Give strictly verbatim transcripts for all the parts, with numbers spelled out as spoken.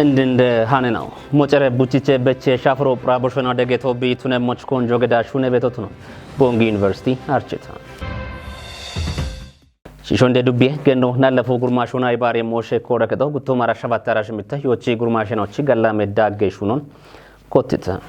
Indinde hane nao. Mocere buchiche beche shafro praboshono degeto bi tune mochkon jogeda shune betotuno. Bongi University archita. Shishonde dubie gendo nalafu gurmashuna ibare moshe kora kedo gutto mara shabattara shimitta yochi gurmashenochi gallame dagge shunon. Kottita.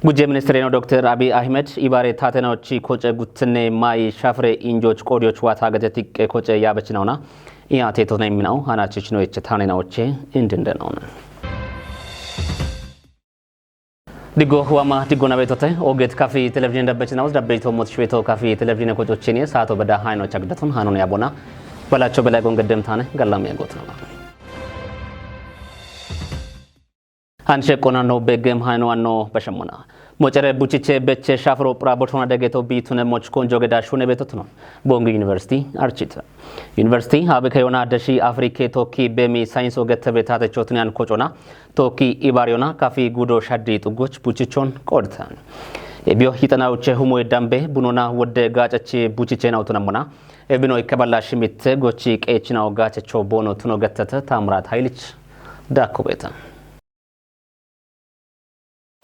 Gujje ministreno Dokter Abiy Ahmed ibare tatenaochi koce guttene mai shafre injoch kodioch wata gate tikke koce yabechinauna. Iya tetone minao hanachich no eche tanenaoche indinde nauna. Diggo wama diggo nabetote oget kafi television dabbechinaus dabbeito motishweto kafi television kocochini sato beda haino chagdaton hanon yabona. Balacho belai gon geddem tane gallame gotnama. Hanshe qonanno beggem hayno anno bashemmona. Mocere buchiche beche shafro pra botona degeto bitune mochkon jogeda shune betotuno. Bongi University archita. University habe kayona dashi Afrike toki bemi science ogette betate chotunian kochona. Toki ibariona kafi gudo shaddi tugoch buchichon kodtan. Ebio hitana uche humo dambe bunona wodde gachache buchiche na utunamona. Ebino ikaballa shimitte gochi qechina ogachacho bono tuno gettata Tamrat Haylich. Dakko beeta.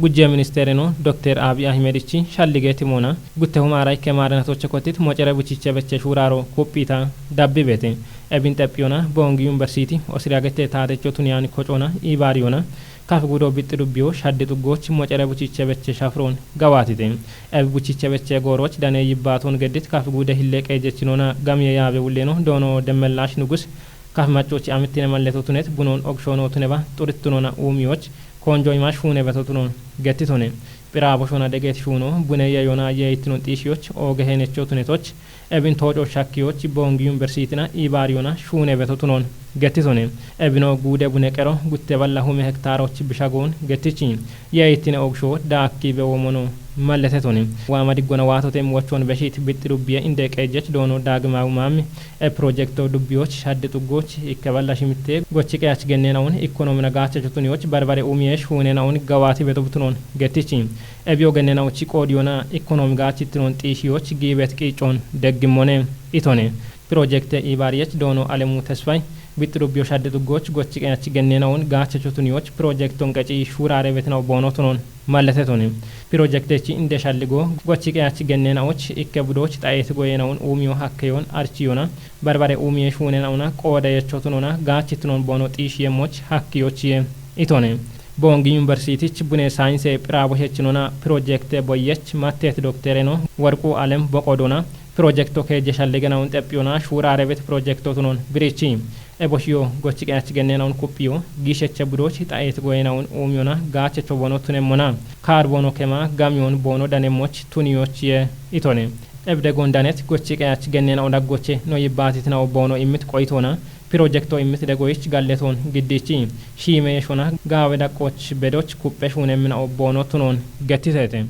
Gujje ministereno Dokter Abiy Ahmedichi shallige timona gutte humara ikke maarenatoche kottit mocere buchiche beche shuraro kuphita dabbi beete. Ebin xephiyona Bongi University osiriyagete taatecho tuniyani kocona ibariyona kaf gudo bixxi dubbiyo shaddi xuggoch mocere buchiche beche shafroon gawaatite. Ebi buchiche beche gooroch dane yibbaatoon geddit kaf gude hille qeejechinona gamiye yaabe wulleno doono Demmellash Nugus kaf maccochi amittine malleto tunet bunoon ogshoono tuneba xurittunona uumiyoch konjo imash huune beto tunoon gettitone. Phiraabo shona deget shuuno bune yeyona yeyittino xiishiyoch ooge henecho tunetoch ebin tooco shakkiyoch Bongi Universityna ibaariyona shuune beto tunoon gettitone. Ebino guude bune qero gutte balla hume hektaaroch bishagoon gettichi. Yeyittine ogsho daakki be womono malletetone. Waama diggona waatote muwachon beshit bixxi dubbiye inde qeejjech doono Daagimawi Maami e projekto dubbiyoch shaddi xuggoch ikke balla shimitte gochi qeyach gennenaun ikonomina gaachacho tuniyoch barbare umiyesh huunenaun gawaati beto butunoon gettichi. Ebyo gennenauchi qoodiyona ikonomi gaachittinoon xiishiyoch giibet qiicoon deggimmone itone. Pirojekte ibaariyech doono Alemu Tesfay bixxi dubbiyo shaddi xuggoch gochi qeyach gennenaun gaachacho tuniyoch pirojekton qeci shuurare betinaw boono tunoon malletetone. Pirojektechi inde shalligo gochi qeyach gennenaoch ikke budoch xayeet goyenaun uumiyo hakkeyon archiyona barbare uumiye shuunenauna qooda yecho tunona gaachittinoon boono xiishiyemmoch hakkiyochiye itone. Bongi Universitych bune saayinse phiraabo shechinona pirojekte boyyech matteet doktereno Warqu Alem boqodona pirojekto keejje shalligenaun xephiyona shuuraarebet pirojekto tunoon birichi. Eboshiyo gochi qeyach gennenaun kuphiyo giisheche budoch xayeet goyenaun uumiyona gaachecho boono tunemmona. Kaarbono kema gamiyon boono danemmoch tuniyochiye itone. Ebde goondanet gochi qeyach gennena odaggoche no yibbaatitinaw boono immit qoyitoona pirojekto immit degoyich galletoon giddichi shiime yeshona gaawe daqqoch bedoch kupphe shuunemminaw boono tunoon gettiteete.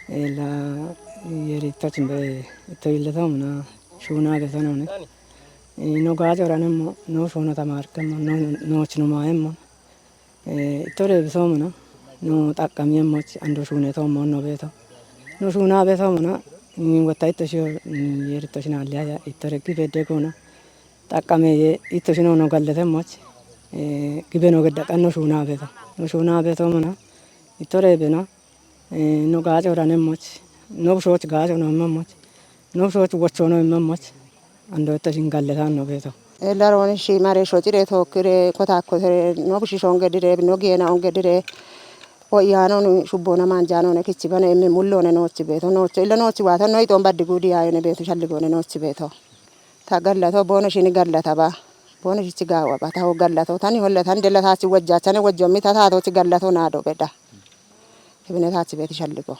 Ela yerittoch mbe itto yilletamna shuuna getonone. No gaaco ranemmo no shuuno tamarkemmo no nooch no maayemmo. Ittore bisoomona no xaqqamiyemmoch ando shuuneetoommo no beeto. No shuuna beesoomona wotta itto shiyo yeritto shinaalliyaya ittore gibe degona xaqqameye itto shino no galletemmoch gibe no gedda qanno shuuna beeto. No shuuna beesoomona ittore bena no gaaco ranemmoch no bushooch gaaco no immemmoch no bushooch wocho no immemmoch ando itto shin galletanno beeto. Elaroni shi mare shocire tokkire kotakkotere no bushisho ongedire no gena ongedire o iyano no shubbona manjano ne kichibane emme mullone nochi beto nochi illa nochi wato no iton baddi gudi ayone beto shalligone nochi beto. Ta gallato bono shini gallata ba bono shichi gawa ba ta gallato tani holla tan della tachi wajja chane wajjo mi ta tato chi gallato nado beda. Ibine tachi beti shalligo.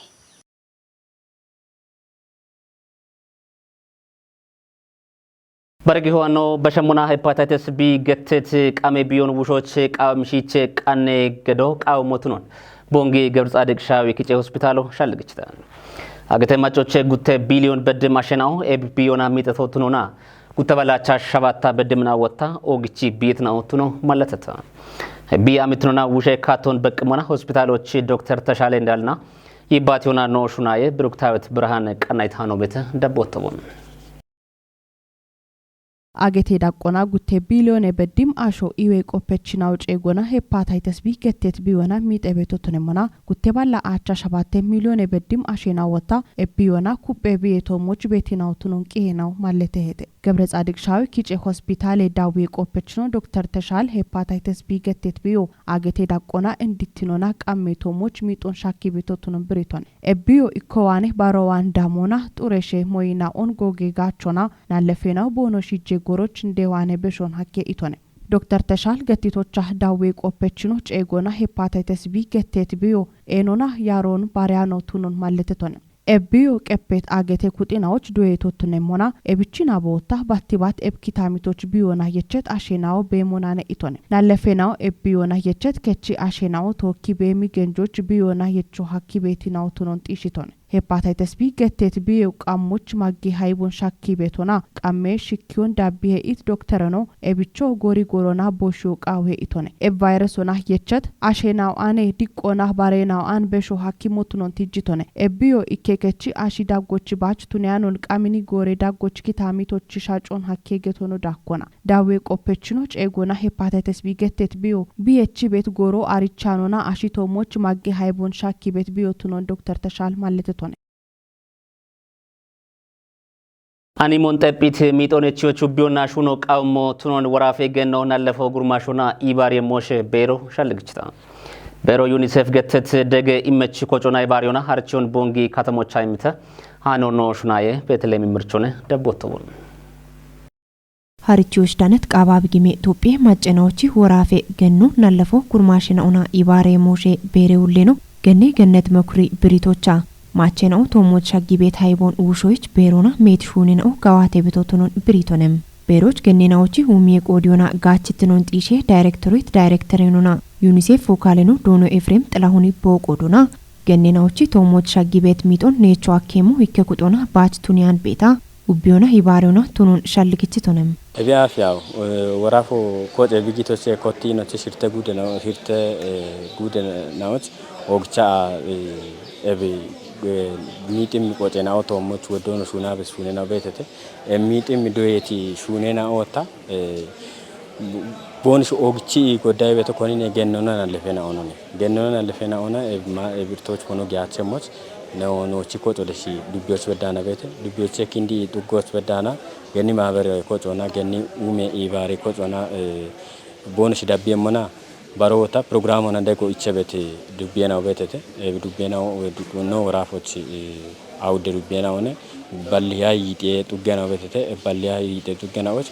Bargi hoano bashamuna hepatitis B gettet qame biyon wushoche qawam shiche qanne gedo qawam motunon. Bongi Gebr Tsadik Shawi kiche hospitalo shalgichta. Agete machoche gutte billion bedde mashenao e biyona miteto tunona. Gutte balacha shabatta bedde mina wotta ogichi biyetna otuno malatata. Bi amitunona wushe katon bekmona hospitaloche doktor Tashale ndalna. Yibbaat yona no shunaye Biruktaawet Birhaan qannaytaano bete dabbottobon. Agete daqqona gutte biliyoone beddim asho iwe qoppechinawo ceegona hepatitis B gettet biyona miixebetotonemmona gutte balla aacha shabatte miliyoone beddim ashena wota ebbiyona kuppe biye toommoch beetinawo tunon qihenawo mallete hete. Gebre Tsaadiq Shaawi kice hospitaale dawwe qoppechino Dokter Teshal hepatitis B gettet biyo agete daqqona indittinona qamme toommoch miixon shakki betotonon biriton. Ebbiyo ikkowaane barowan damona xureshe moyina on goge gachona nallefenaw boono shijje goroch ndewaane beshon hakke itone. Dokter Teshal gettitocha dawwe qoppechino ceegona hepatitis B gettet biyo eenona yaron bariyano tunon malletetone. Ebbiyo qeppet agete kuxinawoch duye tottunemona ebichina bootta battibat eb kitamitoch biyona yechet ashenawo beemonane itone. Nallefenawo ebbiyona yechet kechi ashenawo tookki beemi genjoch biyona yecho hakki beetinawo tunon xiishitone. Hepatitis B gettet biyo qammoch maggi haybon shakki beetona qamme shikkiyon dabbihe it doktereno ebicho gori gorona boshiyo qawuhe itone. Eb vayresona yechet ashenawo ane diqqona barenawo an besho hakkimotunon tijjitone. Ebbiyo ikke kechi ashi daggoch bach tuniyanon qamini gore daggoch kitamitoch shacon hakke getono dakkona. Dawwe qoppechino ceegona hepatitis B gettet biyo biyechi bet goro arichanona ashi toommoch magge haybon shakki bet biyo tunon Dokter Teshal malletetone. Ani monxephit miixon echiyoch ubbiyonna shuno qawummo tunon worafe genno nallefo gurmashona ibaariye mooshe beero shalligichita. Beero UNICEF gettet dege imech kocona ibaariyona harchiyon bongi katamocha imita. Hano no shunaye Betelem mirchone debbottowon. Harichiyoch danet qaabab gime Tophiye maccenawochi worafe genno nallefo gurmashena'ona ibaare mooshe beere ulleno genne gennet mekuri biritocha. Machena'o toommoch shaggi beet haybon uushoyich beerona meet shuunina'o gawate betotonon biritonem. Beeroch gennenawochi umiye qoodiyona gaachittinon xiishe dayrektoret dayrekterenona UNICEF fokaaleno doono Efreem Xilahuni boo qoodona. Gennenawochi toommoch shaggi beet miixon neecho akkeemo ikke kuxona baach tuniyan beeta. Ubbiyona ibaariyona tunon shalligichitonem. Ebi afiyaw, eh, worafo koce bigitoche kotti noche shirte gude no, shirte, eh, gude naoch, ogcha, eh, ebi, eh, miixim koce nao toommoch weddono shunabes shunena beetete. E miixim doyeti shunena otta, eh, Boonis ogchi goddaye beto konine gennona nallefena onone. Gennona nallefena ona, e, ma, e, birtoch kono giyachemoch, no, nochi koco deshi dubbiyoch beddana bete, dubbiyoche kindi duggoch beddana, genni maabere kocona, genni ume ibaari kocona, e, boonis dabbiyemmona, barota, programona dego iche bete dubbiyena obetete, e, dubbiyena o, e, du-, no worafoch, e, awudde dubbiyena one, balliya yiixe xuggena obetete, e, balliya yiixe xuggena och,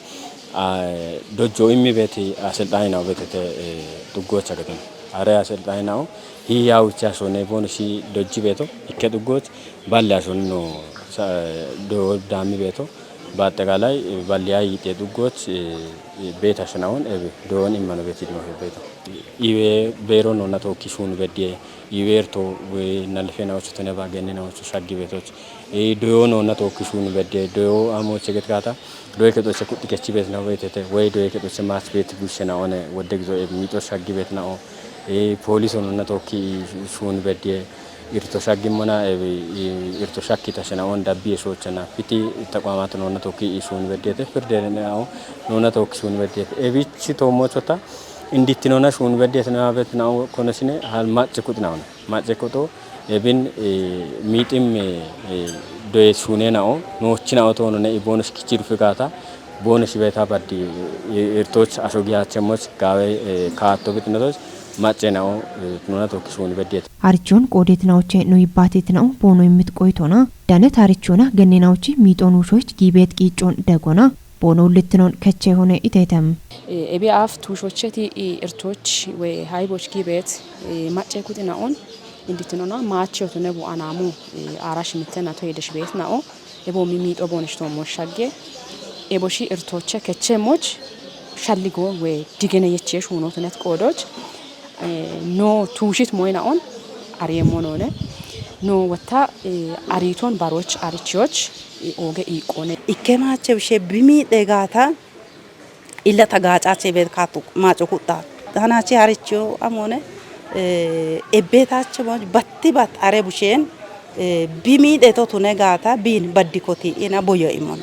a, dojjo immi beti aselxanina obetete, e, xuggocha gedon. Are aselxanina o, hi yawucha so ne bon si dojji beto, ikke xuggoch, balle aso no, sa, do dami beto, በአጠቃላይ ባሊያ ይጤ ጥጎች ቤት አሸናውን ዶን ኢመኖ ቤት ድመ ቤት iwe bero no nato kishun bedie iwerto we nalfena ocho teneba genne na ocho shaggi betoch e doyo no nato kishun bedie doyo amo cheget gata doyo keto se kutti kechi bet na wetete we doyo keto se mas bet bushena one wodde gizo e mito shaggi bet na o e poliso no nato kishun bedie irto shaggi mona e irto shakki tashena on dabbi e sochena fiti taqwamat no nato kishun bedie te firde na o no nato kishun bedie e bichi to mochota Indittinona shunbedetna betna konosine hal macce kutnaona. Macce kuto ebin mitim doye shunenao nochina oto none ibonus kichir figata bonus beta baddi irtoch ashogiyachemoch gawe kaatto bitnatos macce nao nona tokki shunbedet. Harchon qoodetnaoche no ibbatetnao bono immit qoytona. Danet harchona gennenaochi miixon ushoch giibet qiiccon degona. Bono ulittinon keche hone itetem. Ebi af tuushocheti irtoch we hayboch giibet macce kuxina'on indittinona maache otune bu anamu arash mittena to yedesh beet na'o ebo mi miixo bonish to moshagge ebo shi irtoche keche moch shalligo we digene yeche shuno tunet qoodoch no tuushit moyna on ariye monone no wata ariton baroch arichoch oge iqone. Ikke maache bishe bimi degata illa tagacache bet katu maacho kutta. Hanachi aricho amone ebbetache moj batti bat are bushen bimi deto tune gata bin baddi koti ina boyo imon.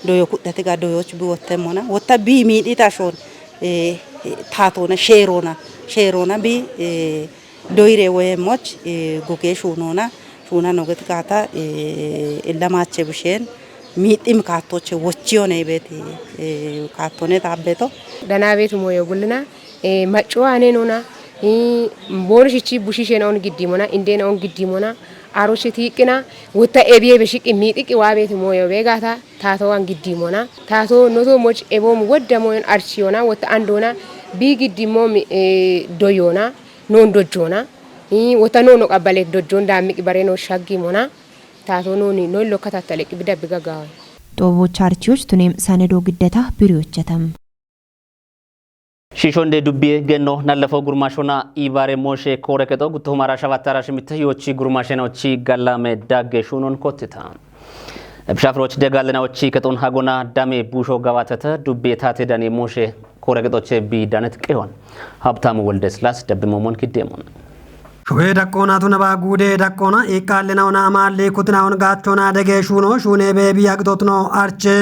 Doyo ku'dhati ga doyoch bi wottemmona. Wotta bi miidhita shon, eh, eh, taatona, sheerona, sheerona bi, eh, doyire woyemmoch, eh, gugee shuunona, shuuna noget gaata, eh, illa maache bisheen, miidhim kaattoche wochiyone beeti, eh, kaattone taabbeto. Danaa beeti mooyo gullina, eh, maccuwa anenona, eh, boonishichi bushiishe naon giddimona, indee naon giddimona, aroche tiiqqina, wotta ebiye beshiqqi miidhiqqi waa beeti mooyo beegaata, taatoo an giddimona, taatoo noto moch eboom wodda mooyon archiyona, wotta andona, bi giddimmo mi, eh, doyona, non dojjona, eh, wotta nono qabbale dojjon daammiqi bare no shaggimona, taatoo noni noillo katattaleqqi bidabbi gaggawa. Xoobo charchiyoch tunem sanedo giddeta biriyochetam. Shiishonde dubbiye genno nallafo gurmaashona ibaare mooshe koore kexo gutto humara shabattara shimitte yoochi gurmaashenochi gallame dagge shuunon kottita. Ebishaafiroch degallinawochi kexon hagona dame buusho gawaatata dubbiye taate dane mooshe koore kexoche bi danet qeyon. Habtamu Wolde Silaas dabbi moomon kiddeemon. Showe daqqoona tunaba guude daqqoona iqqaallinawona amaalli kutinaon gaachona dege shuuno shuune beebi agitotno arche.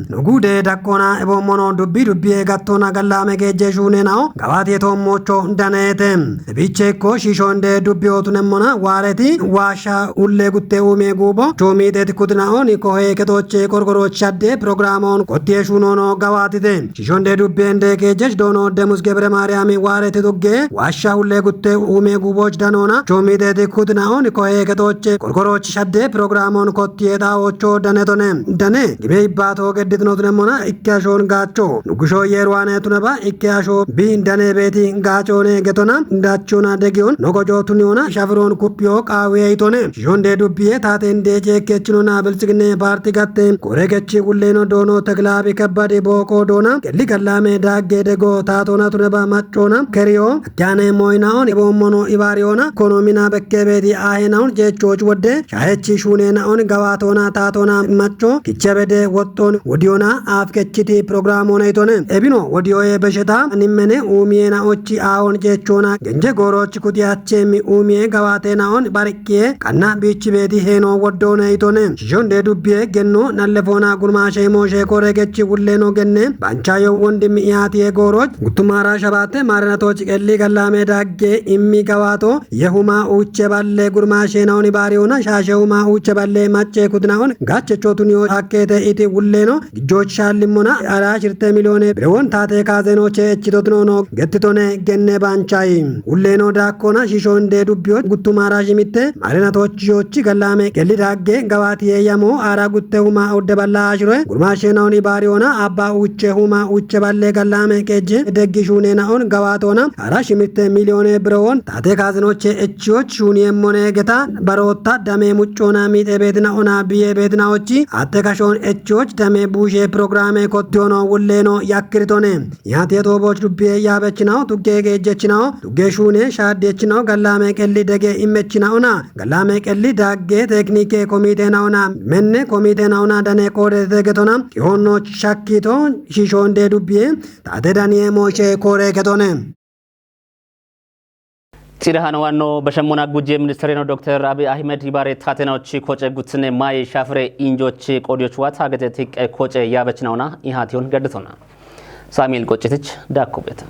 No guude daqqoona eboommono dubbi dubbi egattona gallaame geejje shuune nao gawaati toommocho daneete. Biche ikko shiishonde dubbi otunemmona waareti waasha ulle gutte ume guubo choomiixeeti kutinaoni kohe kexoche qorqoro shadde pirogiraamoon kottiye shuunono gawaatite. Shiishonde dubbi ende geejjesh doono Demus Gebre Maariyaami waareti tugge waasha ulle gutte ume guuboch danoona choomiixeeti kutinaoni kohe kexoche qorqoroch shadde pirogiraamoon kottiye xaawocho danetone. Dane gime ibbaato gedditinotunemmona ikke ashoon gaacho. Nuggusho yeeruwaane tunaba ikke asho bi dane beeti gaachoone getona dachona degiyon nogojo tuniyoona shafiroon kuphiyo qaawiye itone. Shiishonde dubbiye taate ndeeje kechinona biltsiginne paarti gatte koore kechi gulleeno doono Teklaabi Kebbadi booko doona qelli gallaame daagge dego taatona tunaba maccoona keriyo attiyaane moyinaon iboommono ibaariyoona konomina bekke beeti aahenaon jeechoch wodde shaahechi shuunenaon gawaatona taatona macco kichebede woxxon wodiyona aaf kechiti pirogiraamoona itone. Ebino wodiyoye besheta nimmene uumiyenaochi aahon jeechoona genje gooroch kutiyacheemmi uumiye gawaatenaon bariqqiye qanna biichi beeti heeno woddoone itone. Shiishonde dubbiye genno nallefoona gurmaashe mooshe koore gechi gulleeno genne banchayo wondimmi iyaatiye gooroch guttumara shabaatte maarinatoch qelli gallaame dagge immi gawaato yehuma uuche balle gurmaashenaon ibaariyoona shaashehuma uuche balle macce kutinaon gachecho tuniyo hakkeete iti gulleeno gijjooch shaallimmona ara shirte miliyoone birewon taate kaazenoche echitotinono gettitone genne baanchayi. Gulleeno daakkona shiishonde dubbiyoch guttumara shimitte maarinatochiyochi gallaame qelli dagge gawaatiye yamo ara gutte huma odde balla ashiroe gurmaasheenaon ibaariyoona abba uuche huma uuche balle gallaame qeejje deggi shuunenaon gawaatoona ara shimitte miliyoone birewon taate kaazinoche echiyoch shuuniyemmone geta barootta dame muccoona miixe beetinaona biye beetinaochi atte kashoon echiyoch dame buushe pirogiraame kottiyono gulleeno yakkiritone. Yaate tooboch dubbiye yaabechinaho, tugge geejjechinaho, tugge shuune shaaddechinaho, gallaame qelli dege immechinaona, gallaame qelli dagge teknike komitenaona, menne komitenaona dane qoodete getona, qihonno shakkito, shiishonde dubbiye, taate daniye mooshe koore getone. Xirahano wanno bashemmona gujje ministereno Dokter Abiy Ahmed ibaare taatenochi koce gutsine maaye shafire injochi qodioch wata gete tiqqe koce yaabechinaona ihatiyon geddetona. Samuel Qoccitich daakko beeta.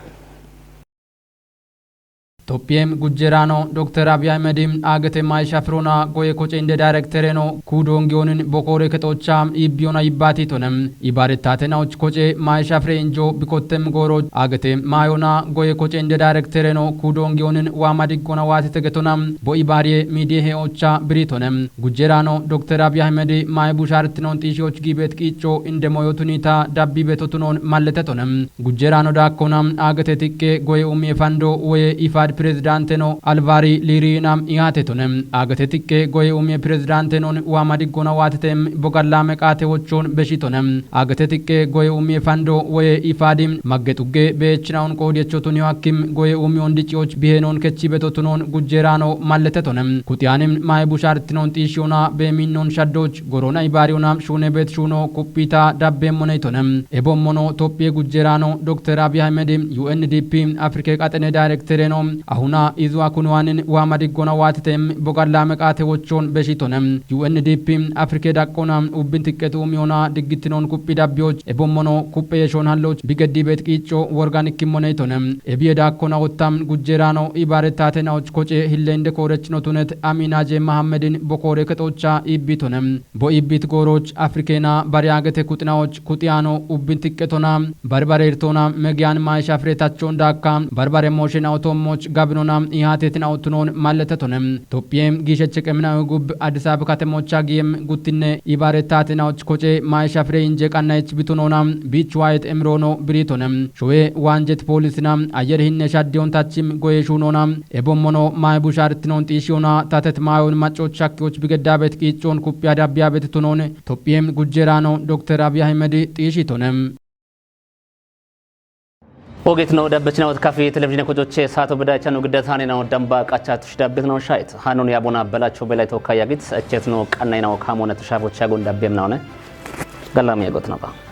Tophiyem gujjeraano Dokter Abiy Ahmed aagete maaye shafirona goye koce inde daayirektereno kuudoongiyoonin bokoore kexoocha iibbiyona yibbaatiitone. Ibaare taatena och koce maaye shafire injo bikottem gooro aagete maayona goye koce inde daayirektereno kuudoongiyoonin waama diggona waatite getona bo ibaariye miidiye hee'oocha biriitone. Gujjeraano Dokter Abiy Ahmed maaye bushaarittinoon xiishiyoch giibeet qiicho inde moyotuniita dabbiibeetotunoon malletetone. Gujjeraano daakkona aagete tiqqe goye umiye fando woye ifaad pirezidaanteno Alvaari Liiriina ihaatetone. Aagete tiqqe goye umiye pirezidaantenoon waama diggona waatite bogallaame qaate wochoon beshitone. Aagete tiqqe goye umiye fando woye ifaadi magge xugge beechinaon qoodiyechotuniyo hakkim goye umiyoon dicciyoch biheenoon kechiibetotunoon gujjeraano malletetone. Kuxiyaani maaye bushaarittinoon xiishiyona beemiinnoon shaddoch goroona ibaariyona shuune beet shuuno kuphiita dabbeemmoneytone. Ebommono Tophiye gujjeraano Dokter Abiy Ahmed U N D P Afrike qaxene daayirektereeno Ahuna izu akunuwanin wamadiggona waatitem bogalla meqaate wochon beshitone. U N D P Afrike daqqona ubbin tiqqetu umiyona diggittinon kuphi dabbiyoch ebommono kuphe yeshon halloch bigeddi bet qiicco worgan ikkimmoneytone. Ebiye daakkona wottam gujjerano ibaare taatenaoch koce hille inde koorechinotunet Aminaje Mahammedin bokoore kexocha iibbitone. Bo iibbit gooroch Afrikena bariyaagete kuxinaoch kuxiyaano ubbin tiqqetona. Barbare irtoona megiyan maayisha firetachon daakka barbare mooshena otoommoch gabinona ihaatetina otunoon malletetone. Tophiye giisheche qeminawe gub Addis Ababa katemocha giyem guttinne ibaare taatenaoch koce maayisha fire inje qannayech bitunona biich waayet emiroono biritone. Showe waanjet poolisina ayer hinne shaddiyon tachim goye shuunona. Ebommono maaye bushartinon xiishiyona tatet maayon maccoch shakkiyoch bigeddaabet qiiccoon kuphiya dabbiyabet tunon Tophiye gujjerano Dokter Abiy Ahmed xiishitone. Ogeetno dabbechinawot kafi televizhine kocoche saato bidaychanu giddatani nawo damba qachatush dabbetno shayt. Hanon yabona belacho belay tokka yagit echetno qannaynawo kamone tushafocha gon dabbemnawone. Gallam yagot naba.